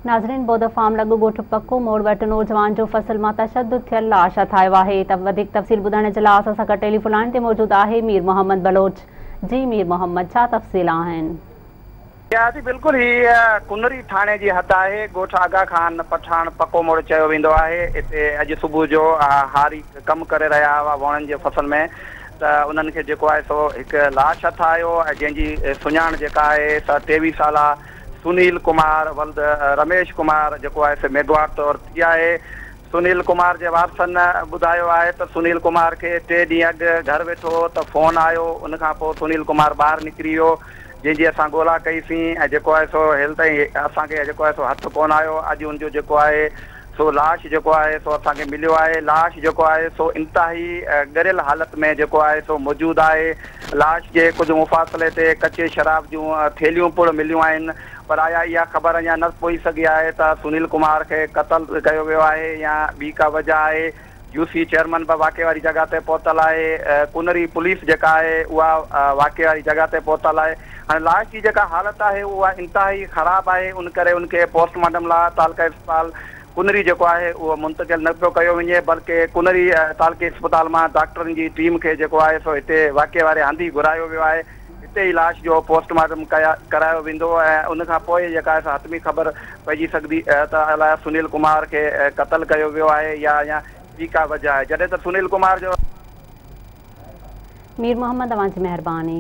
ناظرين بوده فارم لڳ ڳوٺ پڪو موڙ وٽ نوجوان جو فصل مان تشدد ٿيل لاش هٿ آيو آهي ته وڌيڪ تفصيل ٻڌائڻ جي لاء اسان سان گڏ ٽيليفون لائين تي موجود آهي مير محمد بلوچ جي مير محمد ڇا تفصيل آهن. جي بلڪل هي ڪنري ٿاڻي جي حد آهي ڳوٺ آغا خان پٺاڻ پڪو موڙ چيو ويندو آهي اتي اڄ صبح جو هاري ڪم ڪري رهيا هئا ووڻن جي فصل ۾ ته انهن کي جيڪو آهي سو هڪ لاش هٿ آيو ۽ جنهن جي سڃاڻ جيڪا آهي سا 23 سالا سنيل ڪمار ولد رميش ڪمار جيڪو آهي سو ميگهواڙ طور ٿي آهي. سنيل ڪمار جي وارثن ٻڌايو آهي ته سنيل ڪمار کي 3 ڏينهن اڳ گهر ويٺو هو ته فون آيو ان کان پوء سنيل ڪمار ٻاهر نڪري ويو جنهن جي اسان ڳولا ڪئي سين ۽ جيڪو آهي سو هيل تائين اسان کي جيڪو آهي سو هٿ ڪونه آيو اڄ ان جو جيڪو آهي سو لاش جيڪو آهي سو اسان کي مليو آهي لاش جيڪو آهي سو انتهائي ڳريل حالت ۾ جيڪو آهي سو موجود آهي لاش جي ڪجهه مفاصلي تي ڪچي شراب جون ٿيلهيون پڻ مليون آهن پر آيا اها خبر اڃا نه پئي سگهي آهي ته سنيل ڪمار کي قتل ڪيو ويو آهي يا ٻي ڪا وجهه آهي يو سي چيئرمين به واقعي واري جڳهه تي پهتل آهي، ڪنري پوليس جيڪا آهي اها واقعي واري جڳهه تي پهتل آهي، هاڻي لاش جي جيڪا حالت آهي اها انتهائي خراب آهي ان ڪري ان کي پوسٽ مارٽم لاء تعلقه اسپتال ڪنري جيڪو آهي اهو منتقل نه پيو ڪيو وڃي بلڪه ڪنري تعلقي اسپتال مان ڊاڪٽرن جي ٽيم کي جيڪو آهي سو هتي واقعي واري هنڌ ئي گهرايو ويو آهي هتي ئي لاش جو پوسٽ مارٽم ڪرايو ويندو ۽ ان کان پوء جيڪا آهي سا حتمي خبر پئجي سگهندي ته الاء سنيل ڪمار کي قتل ڪيو ويو آهي يا يا ٻي ڪا وجهه آهي جڏهن ته سنيل ڪمار جو مير محمد اوهان جي مهرباني.